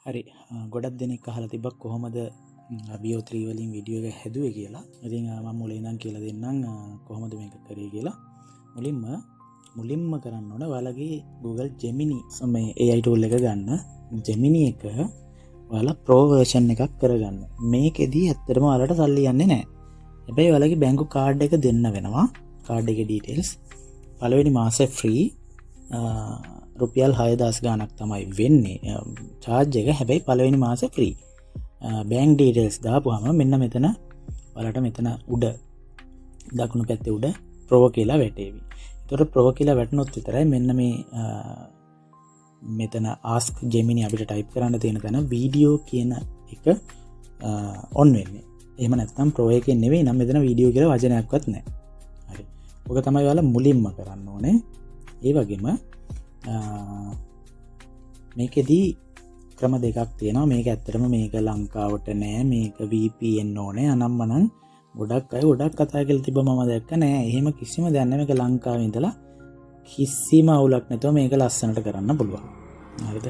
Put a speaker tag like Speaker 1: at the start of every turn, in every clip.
Speaker 1: හරි, ගොඩක් දෙනෙක් අහලා තිබ්බා කොහොමද Veo 3 වලින් වීඩියෝ එක හැදුවේ කියලා. ඉතින් මම මුලින් ඉඳන් කියලා දෙන්නම් කොහොමද මේක කරේ කියලා. මුලින්ම මුලින්ම කරන්න ඕන ඔයාලගේ Google Gemini මේ AI tool එක ගන්න. Gemini එක ඔයාලා Pro version එකක් කරගන්න. මේකෙදි ඇත්තටම ඔයාලට සල්ලි යන්නේ නැහැ. හැබැයි ඔයාලගේ බැංකු කාඩ් එක දෙන්න වෙනවා. කාඩ් එකේ ඩීටේල්ස්. පළවෙනි මාසේ ෆ්‍රී, රුපියල් 6000 ගාණක් තමයි වෙන්නේ චාර්ජ් එක. හැබැයි පළවෙනි මාසේ ෆ්‍රී. බැංක් ඩීටේල්ස් දාපුවාම මෙන්න මෙතන ඔයාලට මෙතන උඩ දකුණු පැත්තේ උඩ ප්‍රෝ කියලා වැටේවි. ඒතකොට ප්‍රෝ කියලා වැටුනොත් විතරයි මෙන්න මේ මෙතන ask Gemini අපිට ටයිප් කරන්න තියෙන තැන වීඩියෝ කියන එක ඔන් වෙන්නේ. එහෙම නැත්නම් ප්‍රෝ එකෙන් නෙවෙයි නම් මෙතන වීඩියෝ කියලා වචනයක්වත් නැහැ. හරි. ඔක තමයි ඔයාලා මුලින්ම කරන්න ඕනේ. ඒ වගේම මේකෙදී ක්‍රම දෙකක් තියෙනවා. මේක ඇත්තටම මේක ලංකාවට නෑ, මේක VPN ඕනේ අනම්මනම් ගොඩක් අය ගොඩක් කතා කරලා තිබ්බ මම දැක්ක නෑ. එහෙම කිසිම දෙයක් නෑ. මේක ලංකාවේ ඉඳලා කිසිම අවුලක් නැතුව මේක ලස්සනට කරන්න පුළුවන්. හරිද?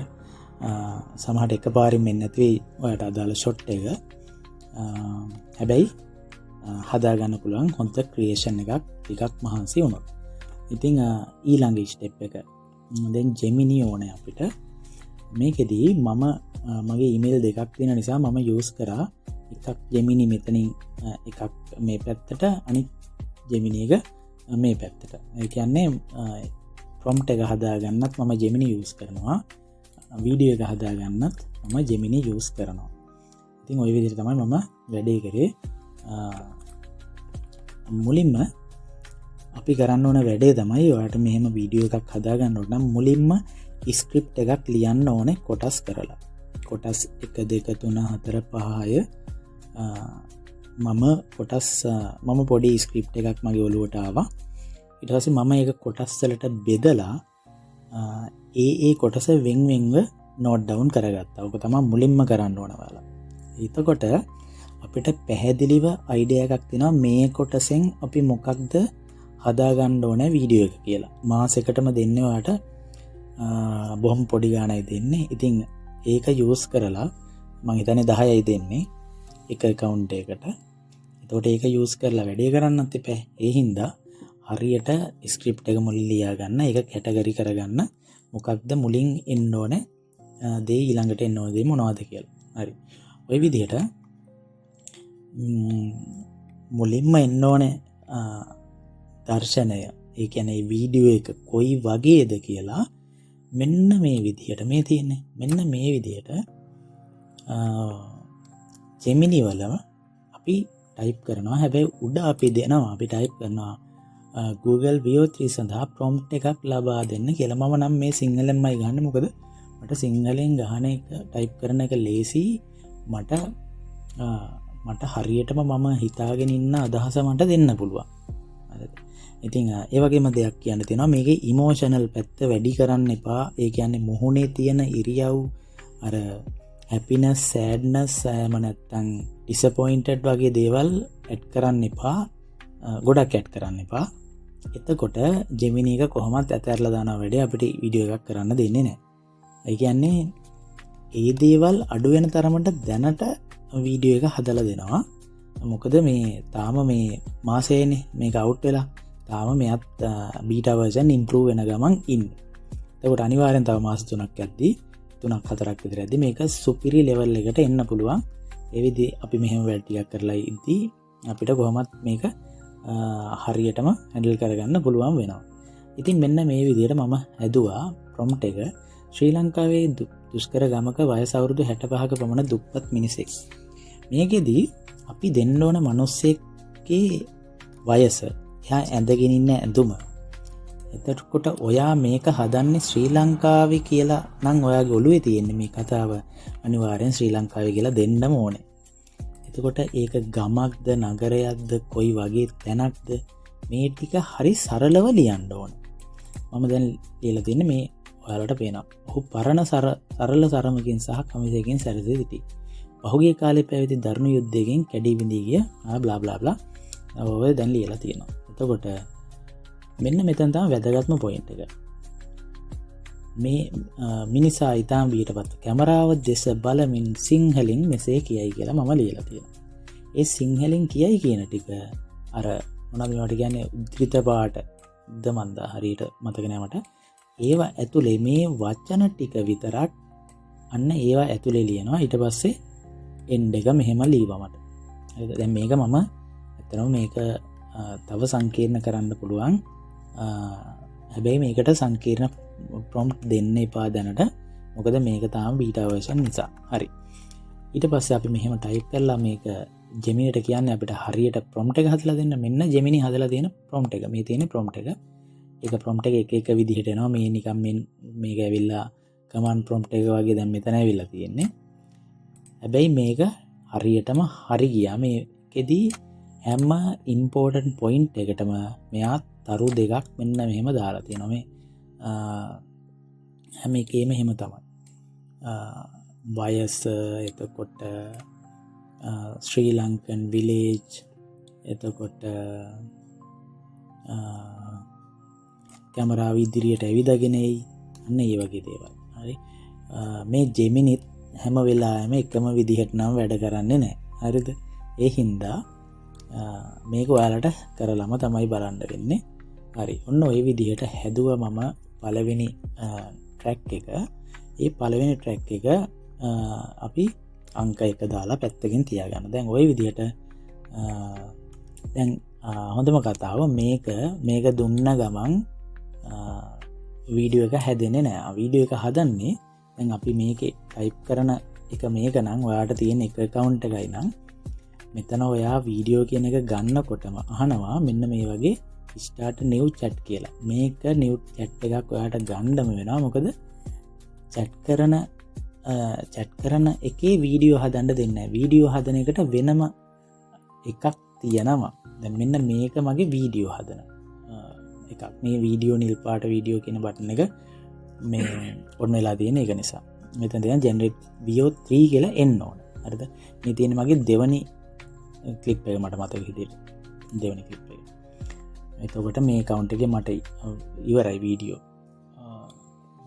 Speaker 1: සමහරට එකපාරින් එන්නේ නැති වෙයි ඔයාට අදාළ ෂොට් එක. හැබැයි හදාගන්න පුළුවන් හොඳ ක්‍රියේෂන් එකක් ටිකක් මහන්සි වුණොත්. ඉතින් ඊළඟ ස්ටෙප් එක දැන් ජෙමිනි ඕනේ අපිට. මේකෙදී මම මගේ ඊමේල් දෙකක් තියෙන නිසා මම යූස් කරා එකක් ජෙමිනි මෙතනින් එකක් මේ පැත්තට, අනිත් ජෙමිනි එක මේ පැත්තට. ඒ කියන්නේ ප්‍රොම්ප්ට් එක හදාගන්නත් මම ජෙමිනි යූස් කරනවා, වීඩියෝ එක හදාගන්නත් මම ජෙමිනි යූස් කරනවා. ඉතින් ඔය විදිහට තමයි මම වැඩේ කරේ. මුලින්ම අපි කරන්න ඕන වැඩේ තමයි ඔයාලට මෙහෙම වීඩියෝ එකක් හදාගන්න ඕන නම් මුලින්ම ස්ක්‍රිප්ට් එකක් ලියන්න ඕනේ කොටස් කරලා. කොටස් 1 2 3 4 5 6. මම කොටස් මම පොඩි ස්ක්‍රිප්ට් එකක් මගේ ඔළුවට ආවා. ඊට පස්සේ මම ඒක කොටස් වලට බෙදලා ඒ ඒ කොටස වෙන් වෙන්ව නෝට් ඩවුන් කරගත්තා. ඔක තමයි මුලින්ම කරන්න ඕන ඔයාලා. එතකොට අපිට පැහැදිලිව අයිඩියා එකක් තියෙනවා මේ කොටසෙන් අපි මොකක්ද හදාගන්න ඕන වීඩියෝ එක කියලා. මාසෙකටම දෙන්නේ ඔයාට බොහොම පොඩි ගාණයි දෙන්නේ. ඉතින් ඒක යූස් කරලා මං හිතන්නේ 10යි දෙන්නේ එක ඇකවුන්ට් එකකට. එතකොට ඒක යූස් කරලා වැඩේ කරන්නත් එපා. ඒ හින්දා හරියට ස්ක්‍රිප්ට් එක මුලින් ලියා ගන්න, ඒක කැටගරි කරගන්න, මොකක්ද මුලින් එන්න ඕනේ දේ, ඊළඟට එන්න ඕන දේ මොනවද කියලා. හරි. ඔය විදිහට මුලින්ම එන්න ඕනේ දර්ශනය, ඒ කියන්නේ වීඩියෝ එක කොයි වගේද කියලා මෙන්න මේ විදිහට මේ තියෙන්නේ. මෙන්න මේ විදිහට ජෙමිනි වලම අපි ටයිප් කරනවා. හැබැයි උඩ අපි දෙනවා, අපි ටයිප් කරනවා Google Veo 3 සඳහා ප්‍රොම්ප්ට් එකක් ලබා දෙන්න කියලා. මම නම් මේ සිංහලෙන්මයි ගහන්නේ, මොකද මට සිංහලෙන් ගහන එක ටයිප් කරන එක ලේසි. මට මට හරියටම මම හිතාගෙන ඉන්න අදහස මට දෙන්න පුළුවන්. හරිද? ඉතින් ඒ වගේම දෙයක් කියන්න තියෙනවා, මේකේ ඉමෝෂනල් පැත්ත වැඩි කරන්න එපා. ඒ කියන්නේ මුහුණේ තියෙන ඉරියව් අර හැපිනස්, සෑඩ්නස්, එහෙම නැත්නම් ඩිසපොයින්ටඩ් වගේ දේවල් ඇඩ් කරන්න එපා. ගොඩක් ඇඩ් කරන්න එපා. එතකොට ජෙමිනි එක කොහොමත් ඇතැරලා දානවා වැඩේ, අපිට වීඩියෝ එකක් කරන්න දෙන්නේ නැහැ. ඒ කියන්නේ ඒ දේවල් අඩු වෙන තරමට දැනට වීඩියෝ එක හදලා දෙනවා. මොකද මේ තාම මේ මාසයේනේ මේක අවුට් වෙලා. තාම මෙයත් බීටා වර්ෂන් ඉම්ප්‍රූව් වෙන ගමන් ඉන්නේ. එතකොට අනිවාර්යෙන් තව මාස 3ක් යද්දී, 3ක් 4ක් විතර යද්දී මේක සුපිරි ලෙවල් එකට එන්න පුළුවන්. ඒ විදිහ අපි මෙහෙම වැඩ ටිකක් කරලා ඉද්දී අපිට කොහොමත් මේක හරියටම හැන්ඩල් කරගන්න පුළුවන් වෙනවා. ඉතින් මෙන්න මේ විදිහට මම හැදුවා ප්‍රොම්ප්ට් එක. ශ්‍රී ලංකාවේ දුෂ්කර ගමක වයස අවුරුදු 65ක පමණ දුප්පත් මිනිසෙක්. මේකෙදී අපි දෙන්න ඕන මිනිස්සෙක්ගේ වයස, එයා ඇඳගෙන ඉන්න ඇඳුම. එතකොට ඔයා මේක හදන්නේ ශ්‍රී ලංකාවේ කියලා නම් ඔයාගේ ඔළුවේ තියෙන්නේ මේ කතාව අනිවාර්යෙන් ශ්‍රී ලංකාවේ කියලා දෙන්නම ඕනේ. එතකොට ඒක ගමක්ද නගරයක්ද කොයි වගේ තැනක්ද මේ ටික හරි සරලව ලියන්න ඕන. මම දැන් ලියලා තියන්නේ මේ ඔයාලට පේනවා. ඔහු පරණ සරල සරමකින් සහ කමිසයකින් සැරසී සිටී. පහුගිය කාලේ පැවති දරුණු යුද්ධයකින් කැඩී බිඳී ගිය බ්ලා බ්ලා බ්ලා ඔය දැන් ලියලා තියෙනවා. එතකොට මෙන්න මෙතන තමයි වැදගත්ම පොයින්ට් එක. මේ මිනිසා ඉතාම බියටපත් කැමරාව දෙස බලමින් සිංහලෙන් මෙසේ කියයි කියලා මම ලියලා තියෙනවා. ඒ සිංහලෙන් කියයි කියන ටික අර මොනවද මේවට කියන්නේ, උද්දෘත පාඨ ද මන්ද හරියට මතක නෑ මට. ඒවා ඇතුලේ මේ වචන ටික විතරක් අන්න ඒවා ඇතුලේ ලියනවා. ඊට පස්සේ එන්ඩ් එක මෙහෙම ලියවා මට. හරිද? දැන් මේක මම ඇත්තටම මේක තව සංකීර්ණ කරන්න පුළුවන්. හැබැයි මේකට සංකීර්ණ ප්‍රොම්ප්ට් දෙන්න එපා දැනට. මොකද මේක තාම බීටා වර්ෂන් නිසා. හරි. ඊට පස්සේ අපි මෙහෙම ටයිප් කරලා මේක ජෙමිනිට කියන්නේ අපිට හරියට ප්‍රොම්ප්ට් එක හදලා දෙන්න. මෙන්න ජෙමිනි හදලා තියෙන ප්‍රොම්ප්ට් එක. මේ තියෙන ප්‍රොම්ප්ට් එක. ඒක ප්‍රොම්ප්ට් එක එක එක විදිහට එනවා. මේ නිකන් මේක ඇවිල්ලා කමාන්ඩ් ප්‍රොම්ප්ට් එක වගේ දැන් මෙතන ඇවිල්ලා තියෙන්නේ. හැබැයි මේක හරියටම හරි ගියා. මේකෙදි හැම ඉම්පෝටන්ට් පොයින්ට් එකටම මෙයා තරු දෙකක් මෙන්න මෙහෙම දාලා තියෙනවා. මේ හැම එකේම එහෙම තමයි. වයස, එතකොට ශ්‍රී ලංකන් විලේජ්, එතකොට කැමරාව ඉදිරියට ඇවිදගෙන එයි, අන්න ඒ වගේ දේවල්. හරි. මේ ජෙමිනිත් හැම වෙලාවෙම එකම විදිහට නම් වැඩ කරන්නේ නැහැ. හරිද? ඒ හින්දා මේක ඔයාලට කරලම තමයි බලන්න වෙන්නේ. හරි. ඔන්න ඔය විදිහට හැදුවා මම පළවෙනි ට්‍රැක් එක. ඒ පළවෙනි ට්‍රැක් එක අපි අංක 1 දාලා පැත්තකින් තියාගන්න. දැන් ඔය විදිහට දැන් හොඳම කතාව මේක දුන්න ගමන් වීඩියෝ එක හැදෙන්නේ නෑ. වීඩියෝ එක හදන්නේ දැන් අපි මේකේ ටයිප් කරන එක මේක නම් ඔයාට තියෙන එක ඇකවුන්ට් එකයි නම් මෙතන ඔයා වීඩියෝ කියන එක ගන්නකොටම අහනවා මෙන්න මේ වගේ ස්ටාර්ට් නිව් චැට් කියලා. මේක නිව් චැට් එකක් ඔයාට ගන්නම වෙනවා. මොකද චැට් කරන එකේ වීඩියෝ හදන්න දෙන්නේ නෑ. වීඩියෝ හදන එකට වෙනම එකක් තියෙනවා. දැන් මෙන්න මේක මගේ වීඩියෝ හදන එකක්. මේ වීඩියෝ නිල් පාට වීඩියෝ කියන බටන් එක මේ ඔන් වෙලා තියෙන එක නිසා. මෙතන තියෙන ජෙනරේට් වීඕ 3 කියලා එන්න ඕන. හරිද? මේ තියෙන මගේ දෙවනි ක්ලිප් එක මට මතක හිටියට. දෙවනි ක්ලිප් එක. එතකොට මේ ඇකවුන්ට් එකේ මට ඉවරයි වීඩියෝ.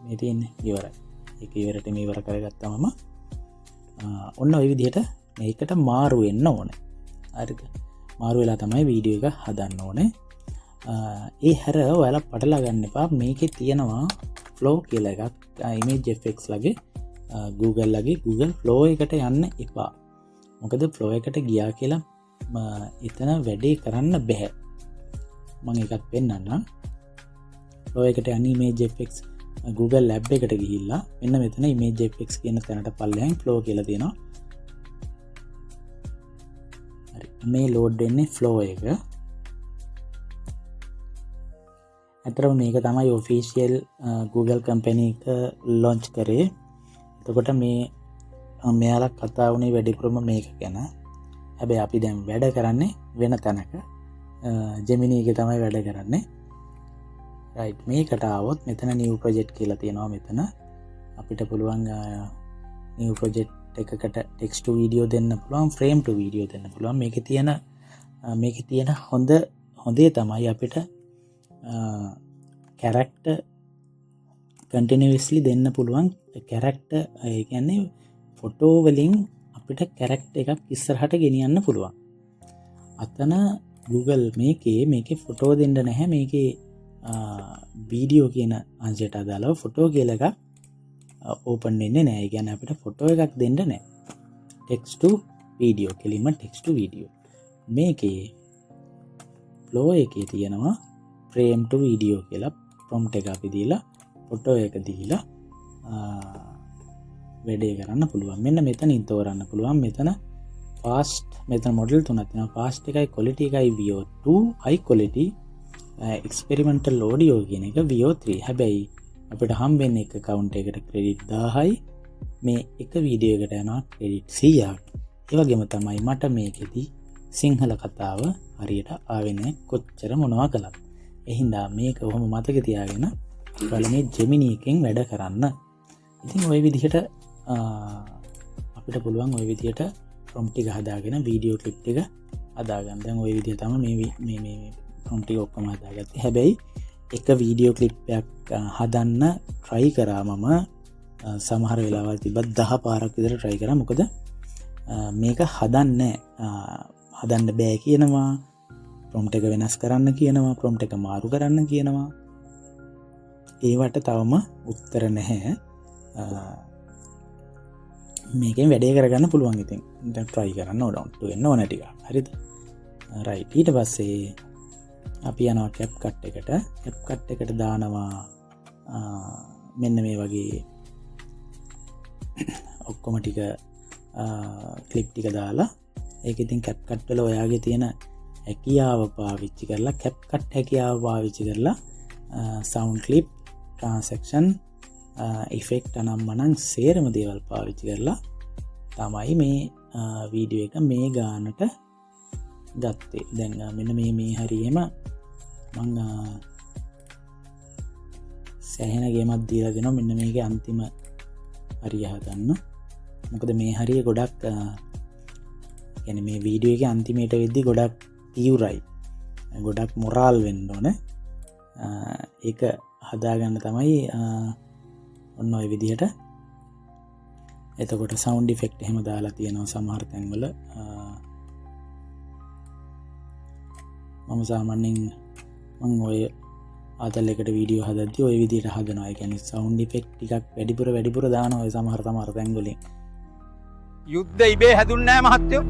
Speaker 1: මේ තියෙන්නේ ඉවරයි. ඒක ඉවරට මේ ඉවර කරගත්තාම ඔන්න ඔය විදිහට මේකට මාරු වෙන්න ඕනේ. හරිද? මාරු වෙලා තමයි වීඩියෝ එක හදන්න ඕනේ. ඒ හැර ඔයාලා පටලවා ගන්න එපා. මේකේ තියෙනවා ෆ්ලෝ කියලා එකක්. Image FX ලගේ, Google ලගේ Google Flow එකට යන්න එපා. මොකද ෆ්ලෝ එකට ගියා කියලා එතන වැඩේ කරන්න බැහැ. මං එකක් පෙන්නන්නම්. ෆ්ලෝ එකට යන්නේ Image FX Google Lab එකට ගිහිල්ලා මෙන්න මෙතන Image FX කියන තැනට පල්ලෙහාන් ෆ්ලෝ කියලා තියෙනවා. හරි. මේ ලෝඩ් වෙන්නේ ෆ්ලෝ එක. ඇත්තටම මේක තමයි ඔෆිෂියල් Google company එක ලොන්ච් කරේ. එතකොට මෙයාලා කතා වුණේ වැඩිපුරම මේක ගැන. හැබැයි අපි දැන් වැඩ කරන්නේ වෙන තැනක. ජෙමිනි එකේ තමයි වැඩ කරන්නේ. රයිට්, මේකට ආවොත් මෙතන නිව් ප්‍රොජෙක්ට් කියලා තියෙනවා. මෙතන අපිට පුළුවන් නිව් ප්‍රොජෙක්ට් එකකට ටෙක්ස්ට් ටු වීඩියෝ දෙන්න පුළුවන්, ෆ්‍රේම් ටු වීඩියෝ දෙන්න පුළුවන්. මේකේ තියෙන හොඳේ තමයි අපිට කැරක්ටර් කන්ටිනියස්ලි දෙන්න පුළුවන්. කැරක්ටර්, ඒ කියන්නේ ෆොටෝ වලින් අපිට කැරක්ටර් එකක් ඉස්සරහට ගෙනියන්න පුළුවන්. අතන Google මේකේ ෆොටෝ දෙන්න නැහැ. මේකේ වීඩියෝ කියන අංශයට අදාළව ෆොටෝ කියලා එකක් ඕපන් වෙන්නේ නැහැ. ඒ කියන්නේ අපිට ෆොටෝ එකක් දෙන්න නැහැ. ටෙක්ස්ට් ටු වීඩියෝ, කෙලින්ම ටෙක්ස්ට් ටු වීඩියෝ. මේකේ ෆ්ලෝ එකේ තියෙනවා ෆ්‍රේම් ටු වීඩියෝ කියලා ප්‍රොම්ප්ට් එක අපි දීලා ෆොටෝ එක දීලා වැඩේ කරන්න පුළුවන්. මෙන්න මෙතනින් තෝරන්න පුළුවන්. මෙතන ෆාස්ට්, මෙතන මොඩල් තුනක් තියෙනවා. ෆාස්ට් එකයි ක්වොලිටි එකයි වීඕ 2, හයි ක්වොලිටි, එක්ස්පෙරිමෙන්ටල් ඔඩියෝ කියන එක වීඕ 3. හැබැයි අපිට හම්බෙන්නේ එක ඇකවුන්ට් එකට ක්‍රෙඩිට් 1000යි, මේ එක වීඩියෝ එකට යනවා ක්‍රෙඩිට් 100ක්. ඒ වගේම තමයි මට මේකෙදි සිංහල කතාව හරියට ආවේ නෑ කොච්චර මොනවා කළත්. ඒ හින්දා මේක ඔහොම මතක තියාගෙන ඔයාලා මේ ජෙමිනි එකෙන් වැඩ කරන්න. ඉතින් ඔය විදිහට අපිට පුළුවන් ඔය විදිහට ප්‍රොම්ප්ට් ටික හදාගෙන වීඩියෝ ක්ලිප් ටික හදාගන්න. දැන් ඔය විදිහට තමයි මේ මේ මේ ප්‍රොම්ප්ට් ටික ඔක්කොම හදාගත්තේ. හැබැයි එක වීඩියෝ ක්ලිප් එකක් හදන්න try කරා මම. සමහර වෙලාවල් තිබ්බත් 10 පාරක් විතර try කරා. මොකද මේක හදන්න බෑ කියනවා, ප්‍රොම්ප්ට් එක වෙනස් කරන්න කියනවා, ප්‍රොම්ප්ට් එක මාරු කරන්න කියනවා. ඒවට තවම උත්තර නැහැ. මේකෙන් වැඩේ කරගන්න පුළුවන්. ඉතින් දැන් try කරන්න ඕන, ඔට්ටු වෙන්න ඕන ටික. හරිද? රයිට්. ඊට පස්සේ අපි යනවා CapCut එකට. CapCut එකට දානවා මෙන්න මේ වගේ ඔක්කොම ටික ක්ලිප් ටික දාලා ඒක ඉතින් CapCut වල ඔයාගේ තියෙන හැකියාව පාවිච්චි කරලා, CapCut හැකියාව පාවිච්චි කරලා සවුන්ඩ් ක්ලිප්, ට්‍රාන්සැක්ෂන්, ඉෆෙක්ට් අනම්මනම් සේරම දේවල් පාවිච්චි කරලා තමයි මේ වීඩියෝ එක මේ ගානට ගත්තේ. දැන් මෙන්න මේ හරියම මං සෑහෙන ගේමක් දීලා දෙනවා මෙන්න මේකේ අන්තිම හරිය හදන්න. මොකද මේ හරිය ගොඩක් මේ වීඩියෝ එකේ අන්තිමේට වෙද්දි ගොඩක් තීව්‍රයි, ගොඩක් මොරාල් වෙන්න ඕන. ඒක හදාගන්න තමයි ඔන්න ඔය විදිහට. එතකොට සවුන්ඩ් ඉෆෙක්ට් එහෙම දාලා තියෙනවා සමහර තැන්වල. මම සාමාන්‍යයෙන් මං ඔය ආතල් එකට වීඩියෝ හදද්දි ඔය විදිහට හදනවා. ඒ කියන්නේ සවුන්ඩ් ඉෆෙක්ට් ටිකක් වැඩිපුර දානවා ඔය සමහර තැන්වලින්.
Speaker 2: යුද්ධ ඉබේ හැදුන්නේ නෑ මහත්තයෝ.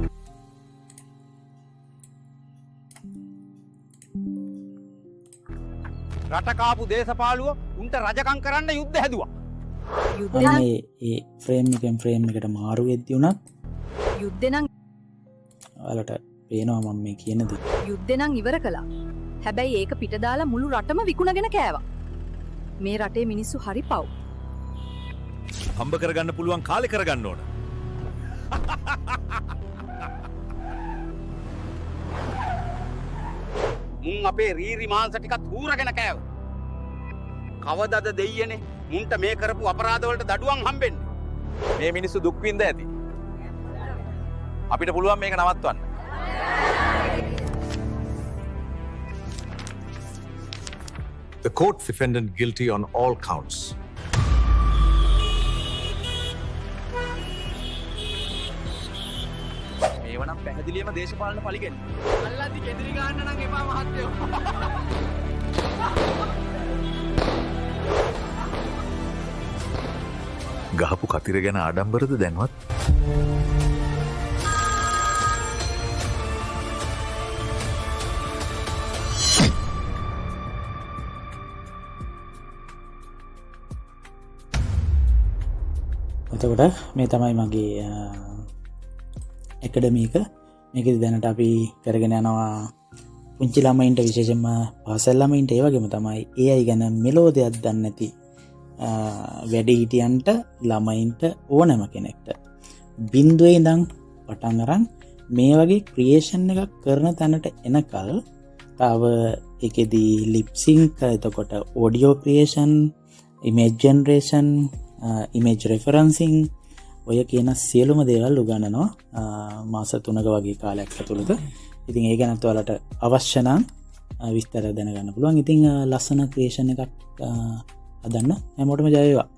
Speaker 2: රට කාපු දේශපාලුව උන්ට රජකම් කරන්න යුද්ධ හැදුවා.
Speaker 3: යුද්ධ
Speaker 1: අන්න ඒ ෆ්‍රේම් එකෙන් ෆ්‍රේම් එකට මාරු වෙද්දි වුණත්
Speaker 3: යුද්ධ නම්
Speaker 1: ඔයාලට පේනවා මම මේ කියන දේ.
Speaker 3: යුද්ධ නම් ඉවර කළා. හැබැයි ඒක පිට දාලා මුළු රටම විකුණගෙන කෑවා. මේ රටේ මිනිස්සු හරි පව්.
Speaker 4: හම්බ කරගන්න පුළුවන් කාලේ කරගන්න ඕන.
Speaker 2: මුන් අපේ රීරි මාංශ ටිකත් හූරගෙන කෑවා. කවදද දෙයියනේ මුන්ට මේ කරපු අපරාධ වලට දඩුවම් හම්බෙන්නේ?
Speaker 5: මේ මිනිස්සු දුක් විඳ ඇති. අපිට පුළුවන් මේක නවත්වන්න.
Speaker 6: The court defendant guilty on all counts.
Speaker 5: මේව නම් පැහැදිලිවම දේශපාලන පලිගෙන්න.
Speaker 2: අල්ලද්දි කෙඳිරි ගන්න නම් එපා මහත්තයෝ.
Speaker 4: ගහපු කතිර ගැන ආඩම්බරද දැන්වත්?
Speaker 1: එතකොට මේ තමයි මගේ ඇකඩමි එක. මේකෙදි දැනට අපි කරගෙන යනවා පුංචි ළමයින්ට, විශේෂයෙන්ම පාසල් ළමයින්ට, ඒ වගේම තමයි AI ගැන මෙලෝ දෙයක් දන්නේ නැති වැඩිහිටියන්ට, ළමයින්ට, ඕනෑම කෙනෙක්ට බිඳුවේ ඉඳන් පටන් අරන් මේ වගේ ක්‍රියේෂන් එකක් කරන තැනට එනකල් තව ඒකෙදි ලිප් සින්ක්, එතකොට audio creation, image generation, image referencing ඔය කියන සියලුම දේවල් උගන්වනවා මාස 3ක වගේ කාලයක් ඇතුළත. ඉතින් ඒ ගැනත් ඔයාලට අවශ්‍ය නම් විස්තර දැනගන්න පුළුවන්. ඉතින් ලස්සන ක්‍රියේෂන් එකක් හදන්න හැමෝටම ජය වේවා.